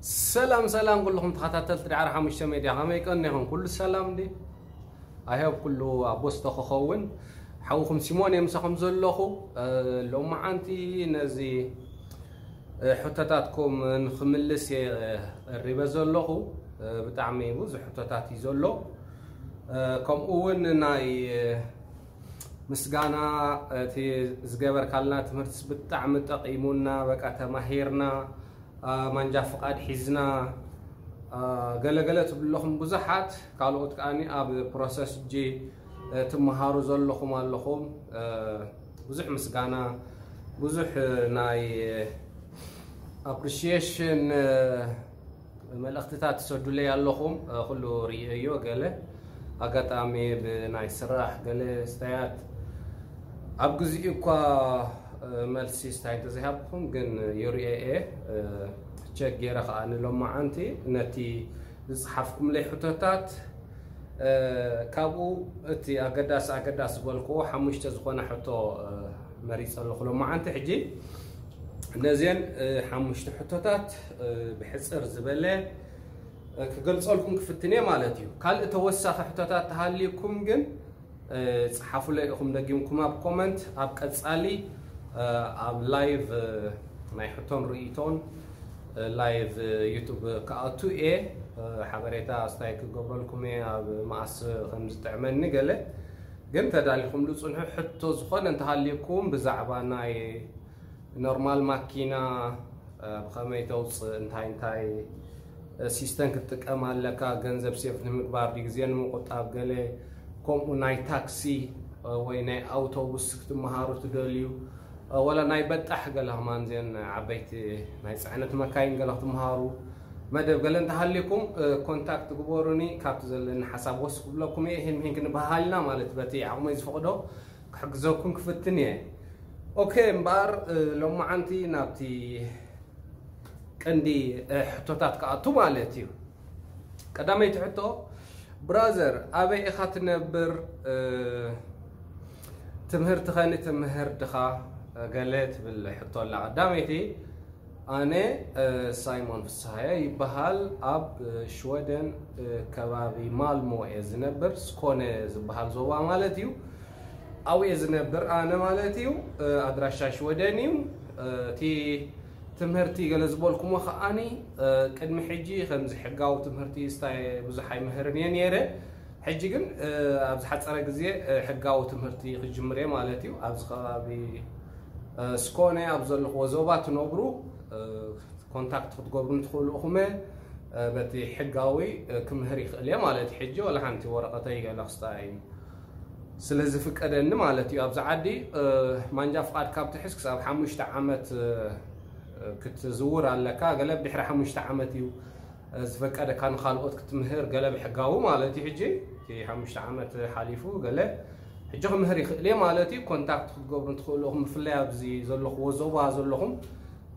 ሰላም ሰላም ኩልኹም ተኸታተልቲ ዳዕሮ ሓሙሽተ ሜድያ፣ ከመይ ቀኒኹም? ኩሉ ሰላም ድዩ? ኣይሆብ ኩሉ ኣብ ቦስቶ ክኸውን። ሓውኹም ሲሞን እየ ምሳኹም ዘለኹ። እ፣ ሎማዓንቲ ነዚ፣ እ፣ ሕቶታትኩም ንኽምልስ እየ፣ እ፣ ቀሪበ ዘለኹ። እ፣ ብጣዕሚ ብዙሕ ሕቶታት እዩ ዘሎ። እ፣ ከምኡ እውን ናይ፣ እ፣ ምስጋና፣ እቲ ዝገበርካልና ትምህርትስ ብጣዕሚ ጠቒሙና፣ በቃ ተማሂርና፣ እ፣ ማንጃ ፍቓድ ሒዝና፣ እ፣ ገለገለ ትብሉ ኣለኹም ብዙሓት። ካልኦት ከኣኒ ኣብ ፕሮሰስ እጂ፣ እ፣ ትመሃሩ ዘለኹም ኣለኹም። እ፣ ብዙሕ ምስጋና፣ ብዙሕ ናይ ኣፕሪሺየሽን፣ እ፣ መልእኽትታት ትሰዱለይ ኣለኹም። እ፣ ኩሉ ርእየዮ። ገለ ኣጋጣሚ ብናይ ስራሕ ገለ ስታያት ኣብ ግዚኡ እኳ፣ እ፣ መልሲ ስታይ እንተዘይሃብኩም ግን ይርእየ እየ። እ፣ ቸክ ገይረ ከኣ ንሎማዓንቲ ነቲ ዝጸሓፍኩምለይ ሕቶታት፣ እ፣ ካብኡ እቲ ኣገዳሲ ኣገዳሲ ዝበልክዎ ሓሙሽተ ዝኾነ ሕቶ፣ እ፣ መሪጸ ኣለኹ ሎማዓንቲ። ሕጂ ነዚአን፣ እ፣ ሓሙሽተ ሕቶታት፣ እ፣ ብሕጽር ዝበለ፣ እ፣ ክገልጸልኩም ክፍትን እየ ማለት እዩ። ካልእ ተወሳኺ ሕቶታት ተሃልዩኩም ግን፣ እ፣ ጽሓፉለይ ኢኹም ደጊምኩም ኣብ ኮመንት። ኣብ ቀጻሊ፣ እ፣ ኣብ ላይቭ፣ እ፣ ናይ ሕቶን ርእይቶን፣ እ፣ ላይቭ፣ እ፣ ዩቱብ ክኣቱ እየ። እ፣ ሓበሬታ ኣስታይ ክገብረልኩም እየ፣ ኣብ መኣስ ከም ዝጥዕመኒ ገለ። ግን ተዳሊኹምሉ ጽንሑ። ሕቶ ዝኾነ እንተሃልዩኩም ብዛዕባ ናይ ኖርማል ማኪና፣ እ፣ ብኸመይ ተውጽእ፣ እንታይ እንታይ፣ እ፣ ሲስተም ክትጥቀም ኣለካ፣ ገንዘብ ሴፍ ንምግባር ድዩ፣ ግዜ ንምቁጣብ ገለ፣ ከምኡ ናይ ታክሲ፣ እ፣ ወይ ናይ ኣውቶቡስ ክትመሃሩ ትደልዩ፣ እ፣ ወላ ናይ በጣሕ ገለ ከማን እዚአን ዓበይቲ ናይ ጽዕነት መካይን ገለ ክትመሃሩ መደብ ገለ እንተሃልዩኩም፣ እ፣ ኮንታክት ግበሩኒ። ካብቲ ዘለኒ ሓሳብ ወስ ክብለኩም እየ። ይህን ምሂን ክንበሃል ኢና ማለት በቲ ዓቕመይ ዝፈቕዶ ክሕግዘኩም ክፍትን እየ። ኦኬ፣ እምበኣር፣ እ፣ ሎማዓንቲ ናብቲ ቀንዲ፣ እ፣ ሕቶታት ክኣቱ ማለት እዩ። ቀዳመይቲ ሕቶ፣ ብራዘር፣ ኣበይ ኢኻ ትነብር? እ፣ ትምህርቲ ኸኒ ትምህር ድኻ? እ፣ ገለ ትብል ሕቶ ኣላ። ቀዳመይቲ፣ ኣነ፣ እ፣ ሳይሞን ፍስሃየ ይበሃል። ኣብ፣ እ፣ ሽወደን፣ እ፣ ከባቢ ማልሞ እየ ዝነብር፣ ስኮነ ዝበሃል ዞባ ማለት እዩ። ኣብኡ እየ ዝነብር ኣነ ማለት እዩ። እ፣ ኣድራሻ ሽወደን እዩ። እ፣ እቲ ትምህርቲ ገለ ዝበልኩሞ ከኣኒ፣ እ፣ ቅድሚ ሕጂ ከምዚ ሕጋዊ ትምህርቲ ስታይ ብዙሕ ኣይምህርን እየ ነይረ። ሕጂ ግን፣ እ፣ ኣብ ዝሓጸረ ግዜ፣ እ፣ ሕጋዊ ትምህርቲ ክጅምር እየ ማለት እዩ። ኣብዚ ከባቢ፣ እ፣ ስኮነ ኣብ ዘለኽዎ ዞባ ትነብሩ፣ እ፣ ኮንታክት ክትገብሩ ትኽእሉ ኢኹም። እ፣ በቲ ሕጋዊ፣ እ፣ ክምህር ይኽእል እየ ማለት እዩ። ሕጂ ወላ ሓንቲ ወረቐተይ ገለ ክስታይ ስለ ዝፍቀደኒ ማለት እዩ። ኣብዚ ዓዲ፣ እ፣ ማንጃ ፍቓድ ካብ ትሕዝ ክሳብ ሓሙሽተ ዓመት፣ እ፣ ክትዝውር ኣለካ። ገለ ብድሕሪ ሓሙሽተ ዓመት እዩ፣ እ፣ ዝፈቀደካ ንኻልኦት ክትምህር፣ ገለ ብሕጋዊ ማለት እዩ። ሕጂ እቲ ሓሙሽተ ዓመት ሓሊፉ ገለ ሕጂ ክምህር ይኽእል እየ ማለት እዩ። ኮንታክት ክትገብሩ ትኽእሉ ኢኹም። ብፍላይ ኣብዚ ዘለኽዎ ዞባ ዘለኹም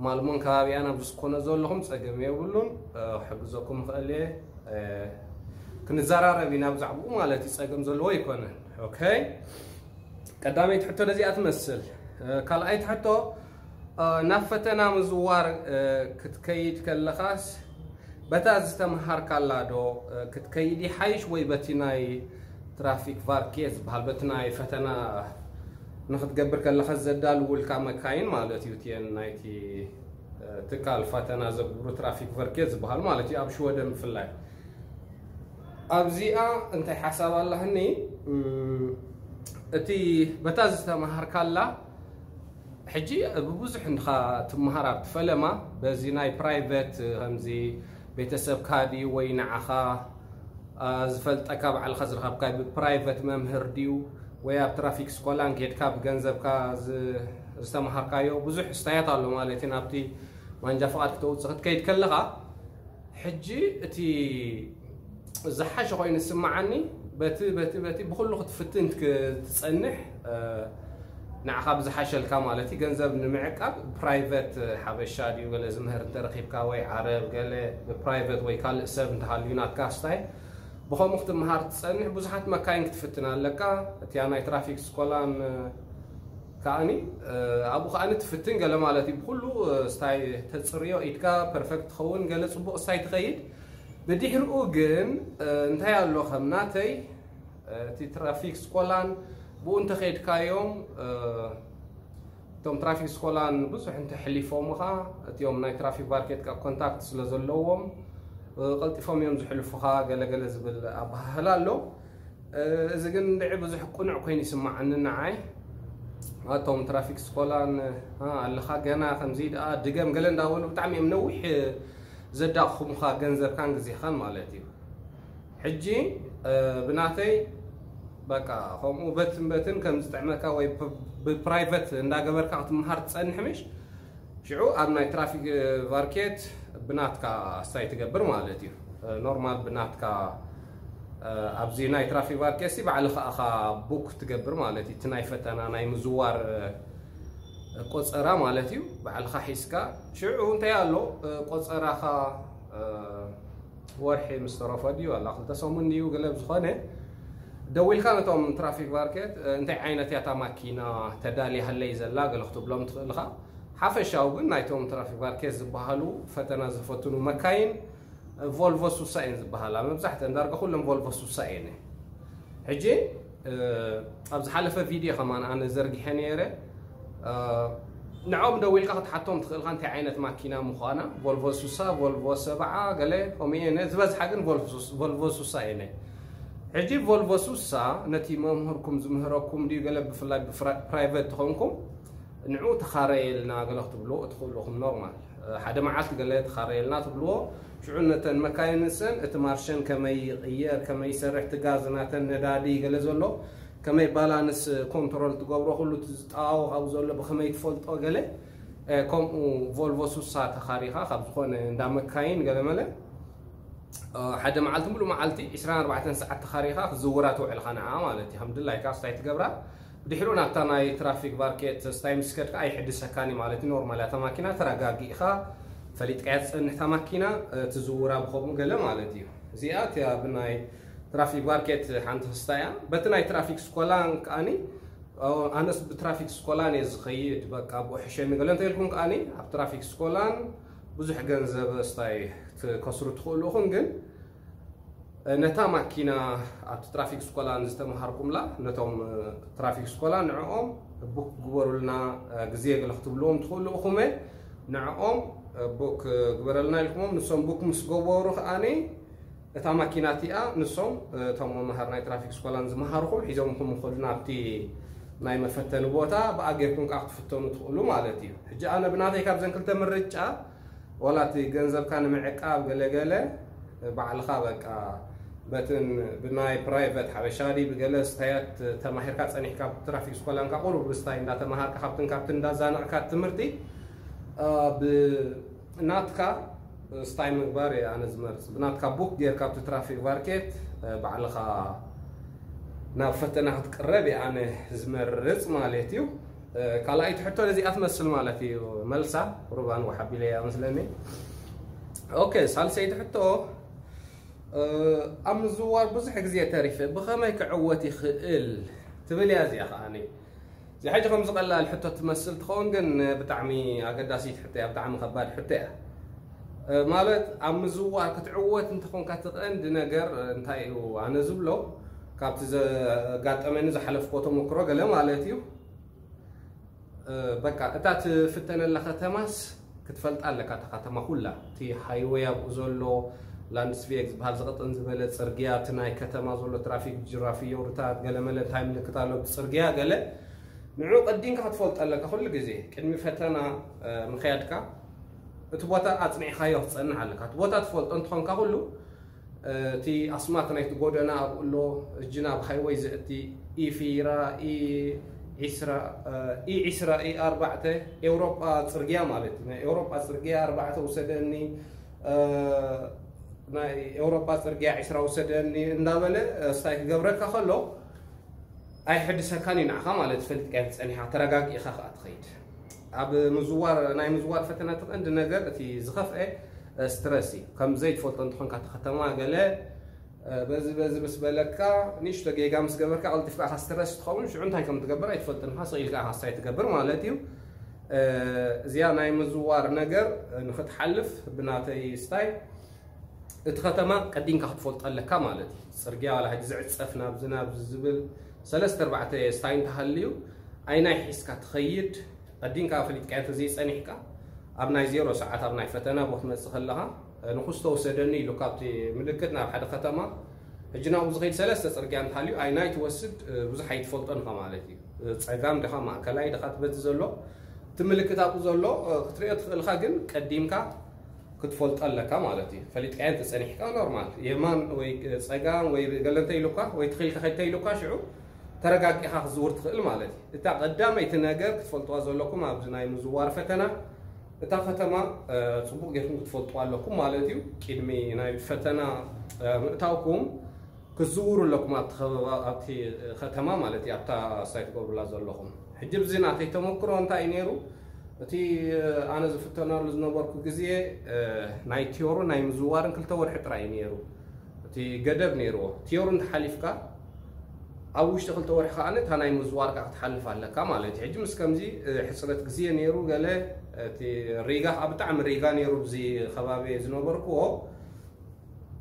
ማልሞን ከባቢኣን ኣብዚ ስኮነ ዘለኹም ጸገም የብሉን። እ፣ ክሕግዘኩም ይኽእል እየ። እ፣ ክንዘራረብ ኢና ብዛዕባኡ ማለት እዩ። ጸገም ዘለዎ ኣይኮነን። ኦኬ። ቀዳመይቲ ሕቶ ነዚኣ ትመስል። እ፣ ካልኣይቲ ሕቶ፣ እ፣ ናብ ፈተና ምዝዋር፣ እ፣ ክትከይድ ከለኻስ በታ ዝተምሃርካላ ዶ፣ እ፣ ክትከይድ ይሓይሽ ወይ በቲ ናይ ትራፊክ ቫርኬ ዝበሃል፣ በቲ ናይ ፈተና ንኽትገብር ከለኻ ዘዳልውልካ መካይን ማለት እዩ፣ እቲአን ናይቲ፣ እ፣ ትካል ፈተና ዘግብሩ ትራፊክ ቨርኬ ዝበሃል ማለት እዩ፣ ኣብ ሽወደን ብፍላይ። ኣብዚኣ እንታይ ሓሳብ ኣላህኒ? እም፣ እቲ በታ ዝተምሃርካላ ሕጂ ብብዙሕ እንድኻ ትምሃር ኣብቲ ፈለማ፣ በዚ ናይ ፕራይቨት ከምዚ ቤተሰብካ ድዩ ወይ ንዓኻ፣ አ፣ ዝፈልጠካ ባዕልኻ ዝረኸብካ ብፕራይቨት መምህር ድዩ ወይ ኣብ ትራፊክ ስኮላን ኬድካ ብገንዘብካ ዝ-፣ ዝተምሃርካዮ ብዙሕ ስታያት ኣሎ ማለት እዩ። ናብቲ ማንጃ ፍቓድ ክተውፅእ ክትከይድ ከለኻ ሕጂ እቲ ዝሓሸ ኮይኑ ዝስምዓኒ በቲ፣ በቲ፣ በቲ ብኹሉ ክትፍትን ክትጸንሕ፣ እ፣ ንዓኻ ብዝሓሸልካ ማለት እዩ። ገንዘብ ንምዕቃብ ፕራይቨት ሓበሻ ድዩ ገለ ዝምህር እንተረኺብካ ወይ ዓረብ ገለ ብፕራይቨት ወይ ካልእ ሰብ እንተሃልዩ ናትካ ስታይ ብኸምኡ ክትምሃር ትጸንሕ። ብዙሓት መካይን ክትፍትን ኣለካ። እቲያ ናይ ትራፊክ ስኮላን፣ እ፣ ከዓኒ ኣብኡ ከዓኒ ትፍትን ገለ ማለት እዩ። ብኩሉ ስታይ ተፅርዮ ኢድካ ፐርፌክት ትኸውን፣ ገለ ፅቡቕ ስታይ ትኸይድ። ብድሕሪኡ ግን እንታይ ኣሎ ከም ናተይ እቲ ትራፊክ ስኮላን ብኡ እንተኸይድካዮም እቶም ትራፊክ ስኮላን ብዙሕ እንተሕሊፎምኻ እቲኦም ናይ ትራፊክ ቫርኬት ኮንታክት ስለ ዘለዎም ቀልጢፎም እዮም ዝሕልፉኻ ገለገለ ዝብል ኣባሃህላ ኣሎ። እዚ ግን እንድዒ ብዙሕ ቅኑዕ ኮይኑ ይስማዓኒ ንዓይ። ኣቶም ትራፊክ ስኮላን ኣለኻ ገና ከምዚ ደኣ ድገም ገለ እንዳበሉ ብጣዕሚ እዮም ነዊሕ ዘዳቕኹምኻ ገንዘብካን ግዜኻን ማለት እዩ። ሕጂ ብናተይ በቃ ከምኡ በትን በትን ከም ዝጥዕመካ ወይ ብፕራይቨት እንዳገበርካ ክትምሃር ትጸንሕ ምሽ ሽዑ ኣብ ናይ ትራፊክ ቫርኬት ብናትካ ስታይ ትገብር ማለት እዩ። ኖርማል ብናትካ ኣብዚ ናይ ትራፊክ ቫርኬት ሲ ባዕልኻ ኢኻ ቡክ ትገብር ማለት እዩ። እቲ ናይ ፈተና ናይ ምዝዋር ቆፀራ ማለት እዩ። ባዕልኻ ሒዝካ ሽዑ እንታይ ኣሎ ቆፀራኻ ወርሒ ምስ ተረፎ ድዩ ኣላ ክልተ ሰሙን ድዩ ገለ ዝኾነ ደዊልካ ነቶም ትራፊክ ቫርኬት እንታይ ዓይነት እያ እታ ማኪና ተዳልያ ሃለይ ዘላ ገለ ክትብሎም ትኽእልኻ። ሓፈሻዊ ግን ናይቶም ትራፊክ ቫርኬት ዝበሃሉ ፈተና ዝፈትኑ መካይን ቮልቮ ሱሳ እየን ዝበሃላ። መብዛሕተን ዳርጋ ኩለን ቮልቮ ሱሳ እየን። ሕጂ ኣብ ዝሓለፈ ቪድዮ ከማን ኣነ ዘርጊሐ ነይረ። ንዕኦም ደዊልካ ክትሓቶም ትኽእልካ እንታይ ዓይነት ማኪና ምዃና፣ ቮልቮ ሱሳ፣ ቮልቮ ሰብዓ ገለ ከምኡ እየን። ዝበዝሓ ግን ቮልቮ ሱሳ እየን። ሕጂ ቮልቮ ሱሳ ነቲ መምህርኩም ዝምህረኩም ድዩ ገለ ብፍላይ ብፕራይቨት ትኾንኩም ንዑ ተኻረየልና ገለ ክትብልዎ ትኽእሉ ኢኹም። ኖርማል ሓደ መዓልቲ ገለ ተኻረየልና ትብልዎ። ሽዑ ነተን መካይን ንሰን እቲ ማርሸን ከመይ ይቕየር፣ ከመይ ይሰርሕ፣ እቲ ጋዝ ናተን ነዳዲ ገለ ዘሎ ከመይ ባላንስ ኮንትሮል ትገብሮ ኩሉ እቲ ዝጠዋወቕ ኣብኡ ዘሎ ብኸመይ ትፈልጦ ገለ ከምኡ ቮልቮ ሱሳ ተኻሪኻ ካብ ዝኾነ እንዳ መካይን ገለ መለ ሓደ መዓልቲ ሙሉእ መዓልቲ ዕስራን ኣርባዕተን ሰዓት ተኻሪኻ ክዝውራ ትውዕልኻ ንዓ ማለት እዩ። ከም ድላይካ ስታይ ትገብራ ብድሕሪኡ ናብታ ናይ ትራፊክ ቫርኬት ስታይ ምስ ከድካ ኣይሕድሰካን እዩ ማለት እዩ። ኖርማል እያ እታ ማኪና ተረጋጊእኻ ፈሊጥካያ ትጸንሕ እታ ማኪና ትዝውራ ብኸምኡ ገለ ማለት እዩ። እዚኣ እቲያ ብናይ ትራፊክ ቫርኬት ሓንቲ ክስታ እያ። በቲ ናይ ትራፊክ ስኮላን ከዓኒ ኣነስ ብትራፊክ ስኮላን እየ ዝኸይድ በቃ ብኡ ሕሸኒ ገለ እንተኢልኩም ከዓኒ ኣብ ትራፊክ ስኮላን ብዙሕ ገንዘብ ስታይ ክትከስሩ ትኽእሉ ኢኹም። ግን ነታ ማኪና ኣብቲ ትራፊክ ስኮላን ዝተምሃርኩምላ ነቶም ትራፊክ ስኮላ ንዕኦም ቡክ ግበሩልና ግዜ ገለ ክትብልዎም ትኽእሉ ኢኹም። ንዕኦም ቡክ ግበረልና ኢልኩሞም ንሶም ቡክ ምስ ገበሩ ከዓኒ እታ ማኪና እቲኣ ንሶም እቶም መምሃር ናይ ትራፊክ ስኮላን ዝመሃርኹም ሒዞምኩም ይኸዱ ናብቲ ናይ መፈተኒ ቦታ ብኣ ጌርኩም ከዓ ክትፍተኑ ትኽእሉ ማለት እዩ። ሕጂ ኣነ ብናተይ ካብዘን ክልተ ምርጫ ዋላ እቲ ገንዘብካ ንምዕቃብ ገለገለ ባዕልኻ በቃ በትን ብናይ ፕራይቨት ሓበሻ ድዩ ብገለ ስታያት ተማሂርካ ፀኒሕካ ትራፊክ ስኮላንካ ቁሩብ ስታይ እንዳተማሃርካ ካብትን ካብትን እንዳዛነቕካ ትምህርቲ ብናትካ ስታይ ምግባር እየ ኣነ ዝመርፅ። ብናትካ ቡክ ጌርካ ኣብቲ ትራፊክ ቫርኬት ባዕልኻ ናብ ፈተና ክትቅረብ እየ ኣነ ዝመርፅ ማለት እዩ። ካልኣይቲ ሕቶ ነዚኣ ትመስል ማለት እዩ። መልሳ ቁርባን ወሓቢለ እያ መስለኒ። ኦኬ፣ ሳልሰይቲ ሕቶ ኣብ ምዝዋር ብዙሕ ግዜ ተሪፈ ብኸመይ ክዕወት ይኽእል ትብል እያ እዚኣ ከዓኒ። እዚ ሕጂ ከምዚ ቀላል ሕቶ ትመስል ትኸውን ግን ብጣዕሚ ኣገዳሲት ሕቶ እያ፣ ብጣዕሚ ከባድ ሕቶ እያ። ማለት ኣብ ምዝዋር ክትዕወት እንተኾንካ እቲ ቀንዲ ነገር እንታይ እዩ ኣነ ዝብሎ ካብቲ ዘጋጠመኒ ዝሓለፍኮ ተመክሮ ገለ ማለት እዩ። በቃ እታ ትፍተነላ ከተማስ ክትፈልጣ ኣለካ እታ ከተማ ኩላ፣ እቲ ሃይወይ ኣብኡ ዘሎ ላንድስቬግ ዝበሃል ዝቕጥን ዝበለ ፅርግያ፣ እቲ ናይ ከተማ ዘሎ ትራፊክ፣ ጅራፍዮ፣ ሩታት፣ ገለመለ እንታይ ምልክት ኣሎ እቲ ፅርግያ ገለ ንዑ ቀዲምካ ክትፈልጦ ኣለካ። ኩሉ ግዜ ቅድሚ ፈተና ምኽያድካ እቲ ቦታ ኣፅኒዕካዮ ክትፀንሕ ኣለካ። እቲ ቦታ ትፈልጦ እንትኾንካ ኩሉ እቲ ኣስማት ናይቲ ጎደና ኣብኡ ኣሎ። እጂ ናብ ሃይወይ ዘእቲ ኢፊራ ኢ ዕስራ ኢ ኣርባዕተ ኤውሮጳ ፅርግያ ማለት እዩ። ናይ ኤውሮጳ ፅርግያ ኣርባዕተ ውሰደኒ፣ ናይ ኤውሮጳ ፅርግያ ዕስራ ውሰደኒ እንዳበለ ስታይ ክገብረካ ከሎ ኣይሕድሰካን እዩ ንዓኻ ማለት ፈሊጥካዮ ጸኒሕካ ተረጋጊእኻ ከኣ ትኸይድ። ኣብ ምዝዋር ናይ ምዝዋር ፈተና እቲ ቀንዲ ነገር እቲ ዝኸፍአ ስትረስ እዩ። ከም ዘይትፈልጦ እንተኾንካ እቲ ከተማ ገለ በዚ በዚ ምስ በለካ፣ ንእሽቶ ጌጋ ምስ ገበርካ፣ ቀልጢፍካ ኢኻ ስትረስ ትኸውን። ሽዑ እንታይ ከም ትገብር ኣይትፈልጥን ኢኻ። ስቕ ኢልካ ኢኻ ስታይ ትገብር ማለት እዩ። እዚኣ ናይ ምዝዋር ነገር ንኽትሓልፍ፣ ብናተይ ስታይ፣ እቲ ከተማ ቀዲምካ ክትፈልጦ ኣለካ ማለት እዩ። ጽርግያ ዋላ ሕጂ ዝዕጸፍ፣ ናብ ዝናብ ዝብል፣ ሰለስተ ኣርባዕተ ስታይ እንተሃልዩ፣ ኣይናይ ሒዝካ ትኸይድ፣ ቀዲምካ ፈሊጥካ እንተዘይጸኒሕካ፣ ኣብ ናይ ዜሮ ሰዓት፣ ኣብ ናይ ፈተና ቦት መጽእ ከለኻ፣ ንኹ ዝተወሰደኒ ኢሉ ካብቲ ምልክት ናብ ሓደ ከተማ፣ ሕጂ ናብኡ ዝኸይድ ሰለስተ ጽርግያ እንተሃልዩ፣ ኣይናይ ትወስድ፣ ብዙሕ ኣይትፈልጦን ኢኻ ማለት እዩ። ጸጋም ድኻ፣ ማእከላይ ድኻ፣ ትበቲ ዘሎ፣ እቲ ምልክት ኣብኡ ዘሎ ክትሪኦ ትኽእልካ፣ ግን ቀዲምካ ክትፈልጦ ኣለካ ማለት እዩ። ፈሊጥካዮ እንተጸኒሕካ፣ ኖርማል፣ የማን ወይ ጸጋም ወይ ገለ እንተ ኢሉካ ወይ ትኺልካ ከይድ እንተ ኢሉካ፣ ሽዑ ተረጋጊኻ ክትዝውር ትኽእል ማለት እዩ። እታ ቀዳመይቲ ነገር ክትፈልጥዋ ዘለኩም ኣብዚ ናይ ምዝዋር ፈተና፣ እታ ከተማ፣ እ፣ ጽቡቕ ጌርኩም ክትፈልጥዋ ኣለኩም ማለት እዩ። ቅድሚ ናይ ፈተና፣ እ፣ ምእታውኩም ክትዝውሩ ኣለኩም ኣብቲ ኸበባ-፣ ኣብቲ ከተማ ማለት እዩ፣ ኣብታ ስታይ ትገብሩላ ዘለኹም። ሕጂ ብዚ ናተይ ተመክሮ እንታይ እዩ ነይሩ? እቲ፣ እ፣ ኣነ ዝፍተነሉ ዝነበርኩ ግዜ፣ እ፣ ናይ ቲዮርን ናይ ምዝዋርን ክልተ ወርሒ ጥራይ እዩ ነይሩ። እቲ ገደብ ነይርዎ። ቲዮሪ እንተሓሊፍካ፣ ኣብ ውሽጢ ክልተ ወርሒ ከኣ እታ ናይ ምዝዋር ከኣ ክትሓልፍ ኣለካ ማለት እዩ። ሕጂ ምስ ከምዚ፣ እ፣ ሕጽረት ግዜ ነይሩ፣ ገለ እቲ ሪጋ ከኣ ብጣዕሚ ሪጋ ነይሩ፣ ብዚ ከባቢ ዝነበርክዎ።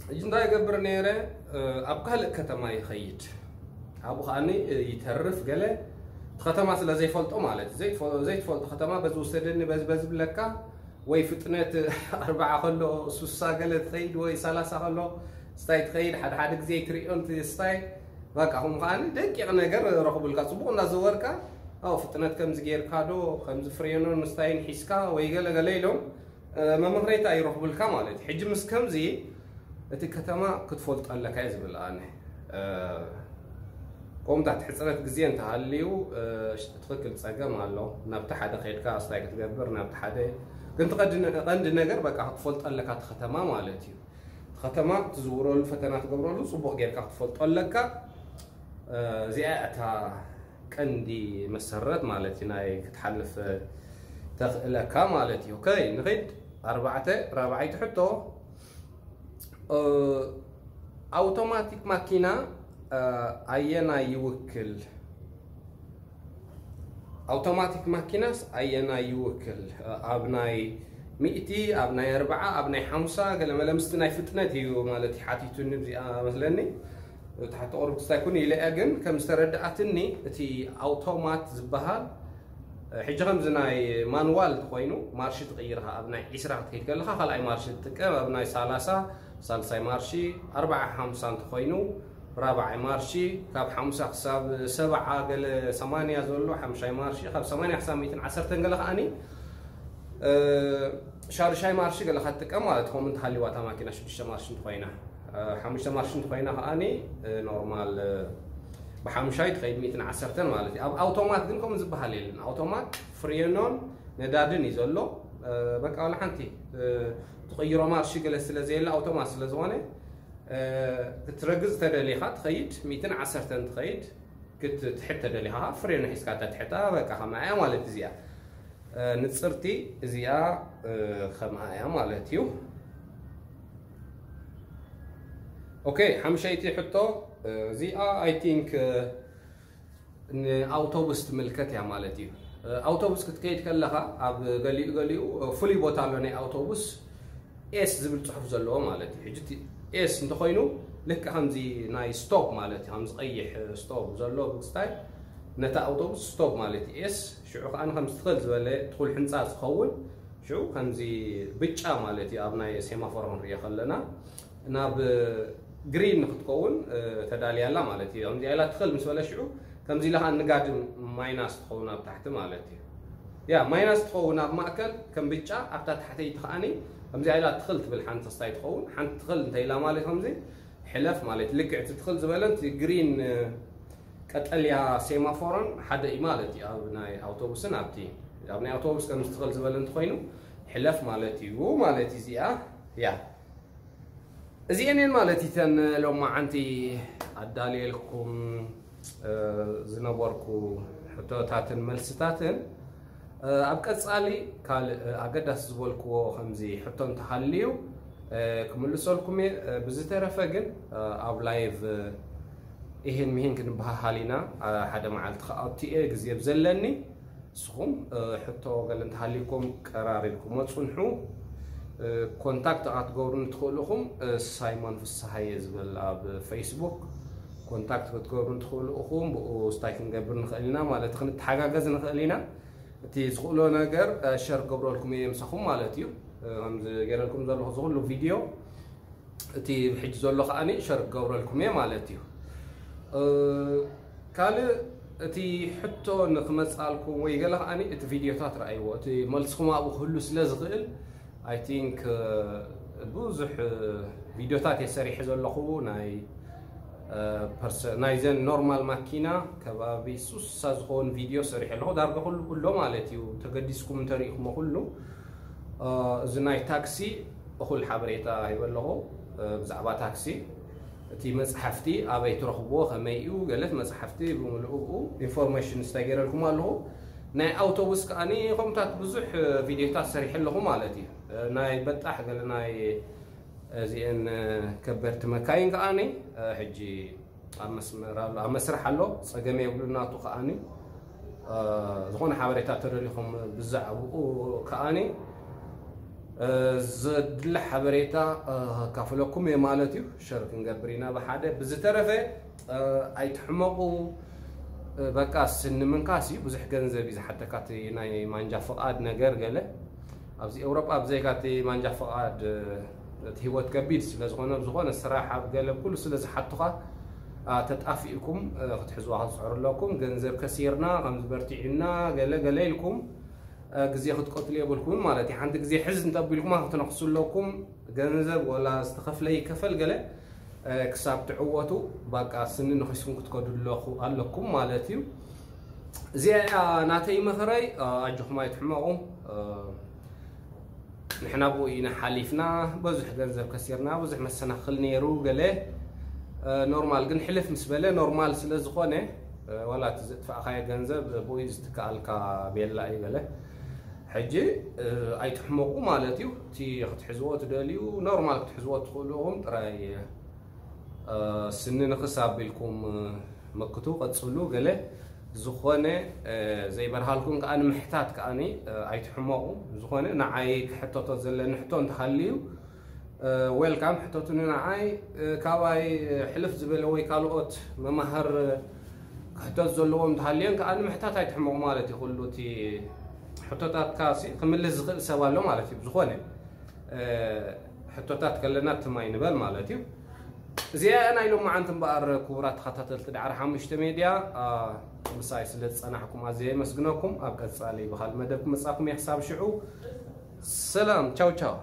ሕጂ እንታይ ይገብር ነይረ? እ፣ ኣብ ካልእ ከተማ ይኸይድ። ኣብኡ ከኣኒ፣ እ፣ ይተርፍ፣ ገለ እቲ ከተማ ስለ ዘይፈልጦ ማለት እዩ። ዘይትፈ-፣ ዘይትፈልጦ ከተማ በዚ ውሰደኒ፣ በዚ፣ በዚ ብለካ፣ ወይ ፍጥነት ኣርባዓ ከሎ ሱሳ ገለ ትኸይድ፣ ወይ ሰላሳ ከሎ ስታይ ትኸይድ፣ ሓደ ሓደ ግዜ ኣይትርእዮን እቲ ስታይ። በቃ፣ ከምኡ ከኣ ደቂቕ ነገር ረኽቡልካ። ጽቡቕ እንዳዘወርካ፣ ኣው፣ ፍጥነት ከምዚ ጌርካ ዶ፣ ከምዚ ፍሬኖን ስታይን ሒዝካ፣ ወይ ገለ ገለ ኢሎም፣ እ፣ መመኽነይታ ይረኽቡልካ ማለት እዩ። ሕጂ ምስ ከምዚ፣ እቲ ከተማ ክትፈልጦ ኣለካ እየ ዝብል ኣነ። እ፣ ከምኡታት ሕጽረት ግዜ እንተሃልዩ፣ እ፣ ትኽክል ጸገም ኣሎ። ናብቲ ሓደ ከይድካ ስታይ ክትገብር፣ ናብቲ ሓደ ግን፣ እቲ ቀንዲ፣ ቀንዲ ነገር በቃ ክትፈልጦ ኣለካ እቲ ከተማ ማለት እዩ። እቲ ከተማ ትዝውረሉ፣ ፈተና ትገብረሉ ጽቡቕ ጌርካ ክትፈልጦ ኣለካ። እ፣ እዚኣ እታ ቀንዲ መሰረት ማለት እዩ፣ ናይ ክትሓልፍ ተኽእለካ ማለት እዩ። ኦኬ፣ ንኺድ ኣርባዕተ፣ ራብዓይቲ ሕቶ። እ፣ ኣውቶማቲክ ማኪና፣ እ፣ ኣየናይ ይውክል? ኣውቶማቲክ ማኪናስ ኣየናይ ይውክል? እ፣ ኣብ ናይ ሚእቲ፣ ኣብ ናይ ኣርብዓ፣ ኣብ ናይ ሓምሳ፣ ገለ መለ ምስቲ ናይ ፍጥነት እዩ ማለት እዩ ሓቲቱኒ፣ እዚኣ መስለኒ። እቲ ሕቶ ቁሩብ ክስታይ ኩን ኢለ እየ፣ ግን ከም ዝተረድኣትኒ እቲ ኣውቶማት ዝበሃል፣ እ፣ ሕጂ ከምዚ ናይ ማንዋል እንተኾይኑ፣ ማርሺ ትቕይር ኢኻ። ኣብ ናይ ዒስራ ክትከይድ ከለኻ፣ ካልኣይ ማርሺ ትጥቀም፣ ኣብ ናይ ሰላሳ፣ ሳልሳይ ማርሺ፣ ኣርብዓ፣ ሓምሳ እንተኾይኑ፣ ራብዓይ ማርሺ፣ ካብ ሓምሳ ክሳብ ሰብዓ፣ ገለ ሰማንያ ዘሎ፣ ሓምሻይ ማርሺ፣ ካብ ሰማንያ ክሳብ ሚእትን ዓሰርተን ገለ ከኣኒ፣ እ፣ ሻዱሻይ ማርሺ ገለ ክትጥቀም ማለት እዩ። ከምኡ እንተሃልዩዋ እታ ማኪና ሽዱሽተ ማርሺ እንተኾይና፣ እ፣ ሓሙሽተ ማርሺ እንተኾይና ከኣኒ፣ እ፣ ኖርማል፣ እ፣ ብሓሙሻይ ትኸይድ ሚእትን ዓሰርተን ማለት እዩ። ኣብ ኣውቶማት ግን ከምኡ ዝበሃል የለን። ኣውቶማት ፍሬኖን ነዳድን እዩ ዘሎ። እ፣ በቃ ዋላ ሓንቲ፣ እ፣ ትቕይሮ ማርሺ ገለ ስለ ዘየለ፣ ኣውቶማት ስለ ዝኾነ፣ እ፣ ክትረግጽ ተደሊኻ ትኸይድ፣ ሚእትን ዓሰርተን ትኸይድ፣ ክትትሕት ተደሊኻ ፍሬኖ ሒዝካ እታ ትሕታ፣ በቃ ከማያ ማለት እዚኣ። እ፣ ንጽርቲ እዚኣ፣ እ፣ ከምኣ እያ ማለት እዩ። ኦኬ፣ ሓምሸይቲ ሕቶ፣ እ፣ እዚኣ፣ I think፣ እ፣ ንኣውቶቡስ ትምልከት እያ ማለት እዩ። እ፣ ኣውቶቡስ ክትከይድ ከለኻ፣ ኣብ ገሊኡ ገሊኡ፣ እ፣ ፍሉይ ቦታ ኣሎ ናይ ኣውቶቡስ፣ ኤስ ዝብል ጽሑፍ ዘለዎ ማለት እዩ። ሕጂ እቲ ኤስ እንተኾይኑ፣ ልክዕ ከምዚ ናይ ስቶፕ ማለት እዩ፣ ከምዚ ቀይሕ፣ እ፣ ስቶፕ ዘሎ ብክስታይ፣ ነታ ኣውቶቡስ ስቶፕ ማለት እዩ ኤስ። ሽዑ ከኣ ከምዚ ትኽል ዝበለ ትኹል ሕንጻ ዝኸውን፣ ሽዑ ከምዚ ብጫ ማለት እዩ፣ ኣብ ናይ ሴማፎር ክንሪኦ ከለና ናብ ግሪን ንክትከውን፣ እ፣ ተዳልያ ኣላ ማለት እዩ። ከምዚ ኢላ ትኽል ምስ በለ ሽዑ ከምዚ ኢላ ከኣ ንጋድም ማይናስ ትኸውን ኣብ ታሕቲ ማለት እዩ። ያ፣ ማይናስ ትኸውን ኣብ ማእከል ከም ብጫ፣ ኣብታ ታሕተይቲ ከኣኒ ከምዚ ኢላ ትኽል ትብል ሓንቲ ክስታይ ትኸውን። ሓንቲ ትኽል እንተ ኢላ ማለት ከምዚ ሕለፍ ማለት ልክዕ እቲ ትኽል ዝበለን እቲ ግሪን፣ እ፣ ቀጠልያ ሴማፎሮን ሓደ እዩ ማለት እዩ። ኣብ ናይ ኣውቶቡስን ኣብቲ፣ ኣብ ናይ ኣውቶቡስ ከም ትኽል ዝበለ እንተኾይኑ ሕለፍ ማለት እዩ ማለት እዩ። እዚኣ፣ ያ፣ እዚኤን እየን ማለት እዩ እተን ሎማዓንቲ ኣዳልየልኩም፣ እ፣ ዝነበርኩ ሕቶታትን መልስታትን። እ፣ ኣብ ቀጻሊ ካልእ፣ እ፣ ኣገዳሲ ዝበልክዎ ከምዚ ሕቶ እንተሃልዩ፣ ክምልሰልኩም እየ። ብዝተረፈ ግን ኣብ ላይቭ ይሄን ምሄን ክንበሃሃል ኢና። ሓደ መዓልቲ ከኣቱ እየ ግዜ ብዘለኒ። ንስኹም ሕቶ ገለ እንተሃልይኩም ቀራሪብኩም መፅንሑ። ኮንታክት ክትገብሩ እንትኽእሉ ኢኹም። ሳይሞን ፍስሃየ ዝበል ኣብ ፌስቡክ ኮንታክት ክትገብሩ እንትኽእሉ ኢኹም። ብኡ ስታይ ክንገብር ንኽእል ኢና ማለት ክንተሓጋገዝ ንኽእል ኢና። እቲ ዝኽእሎ ነገር ሸር ክገብረልኩም እየ ምሳኹም ማለት እዩ። ከምዚ ገይረልኩም ዘለኹ ዝኽሉ ቪድዮ እቲ ብሕጂ ዘሎ ከዓኒ ሸር ክገብረልኩም እየ ማለት እዩ። ካልእ እቲ ሕቶ ንክመፃልኩም ወይ ገለ ከዓኒ እቲ ቪድዮታት ረኣይዎ፣ እቲ መልስኹም ኣብኡ ክህሉ ስለ ዝኽእል። I think ብዙሕ ቪድዮታት እየ ሰሪሐ ዘለኹ። ናይ ናይዘን ኖርማል ማኪና ከባቢ ሱሳ ዝኸውን ቪድዮ ሰሪሐ ኣለኹ። ዳርጋ ኩሉ ኩሎ ማለት እዩ፣ ተገዲስኩም እንተሪኢኹሞ ኩሉ። እዚ ናይ ታክሲ እኹል ሓበሬታ ሂበ ኣለኹ። ብዛዕባ ታክሲ እቲ መፅሓፍቲ ኣበይ ትረኽብዎ፣ ከመይ እዩ፣ ገለት መፅሓፍቲ ብምልኡ ኢንፎርሜሽን ስታይ ገይረልኩም ኣለኹ። ናይ ኣውቶቡስ ከዓኒ ከምታት ብዙሕ ቪድዮታት ሰሪሐ ኣለኹ ማለት እዩ። ናይ በጣሕ ገለ ናይ እዚአን ከበድቲ መካይን ከዓኒ ሕጂ ኣብ መስመር ኣሎ፣ ኣብ መስርሕ ኣሎ። ፀገም የብሉ። ናቱ ከዓኒ ዝኾነ ሓበሬታ ተደሊኹም ብዛዕባኡ ከዓኒ ዘድሊ ሓበሬታ ከካፍለኩም እየ ማለት እዩ። ሸር ክንገብር ኢና ብሓደ። ብዝተረፈ ኣይትሕመቑ። በቃ ስኒ ምንካስ እዩ፣ ብዙሕ ገንዘብ እዩ ዝሓተካ። እቲ ናይ ማንጃ ፍቓድ ነገር ገለ ኣብዚ ኤውሮጳ ብዘይካ እቲ ማንጃ ፍቓድ እቲ ህይወት ከቢድ ስለ ዝኾነ፣ ዝኾነ ስራሕ ኣብ ገለ ኩሉ ስለ ዝሓቱኻ ተጣፊእኩም ክትሕዝዋ ክትፅዕሩ ኣለኩም። ገንዘብ ከሲርና ከምዚ በርቲዕና ገለ ገለ ኢልኩም ግዜ ክትቀትሉ የብልኩምን ማለት እዩ። ሓንቲ ግዜ ሕዝ እንተቢልኩማ ክትነኽሱ ኣለኩም። ገንዘብ ወላ ዝተኸፍለ ይከፈል ገለ ክሳብ ትዕወቱ ባቃ ስኒ ንኺስኩም ክትከዱ ኣለኹ ኣለኩም ማለት እዩ። እዚኣ እያ ናተይ መኸረይ። ኣጆኹም ኣይትሕመቑ። ንሕና ብኡ ኢና ሓሊፍና። ብዙሕ ገንዘብ ከሲርና፣ ብዙሕ መሰናኽል ነይሩ። ገለ ኖርማል ግን ሕልፍ ምስ በለ ኖርማል ስለ ዝኾነ፣ ዋላ እቲ ዘጥፋእካዮ ገንዘብ ብኡ እዩ ዝትከኣልካ። ቤላ እዩ ገለ። ሕጂ ኣይትሕመቑ ማለት እዩ። እቲ ክትሕዝዎ ትደልዩ ኖርማል ክትሕዝዎ ትኽእሉ ኢኹም። ጥራይ ስኒ ንኽስ ኣቢልኩም መክቱ ቀፅሉ። ገለ ዝኾነ ዘይበርሃልኩም ከኣ ንምሕታት ከኣ ኣይትሕመቑ። ዝኾነ ንዓይ ክሕተቶ ዘለኒ ሕቶ እንተሃልዩ ዌልካም ሕተቱኒ ንዓይ። ካባይ ሕልፍ ዝበለ ወይ ካልኦት መማህር ክሕተት ዘለዎም እንተሃልየን ከኣ ንምሕታት ኣይትሕመቑ ማለት እዩ። ኩሉ እቲ ሕቶታትካ ክምልስ ዝኽእል ሰብ ኣሎ ማለት እዩ። ዝኾነ ሕቶታት ከለና ትማይ ንበል ማለት እዩ። እዚኣ ናይ ሎማዓንቲ እምበኣር ክቡራት ተኸታተልቲ ዳዕሮ ሓሙሽተ ሜድያ ምሳይ ስለ ዝፀናሕኩም ኣዝየ የመስግነኩም። ኣብ ቀፃሊ ብኻል መደብ ክመፃኩም እየ። ክሳብ ሽዑ ሰላም፣ ቻው ቻው።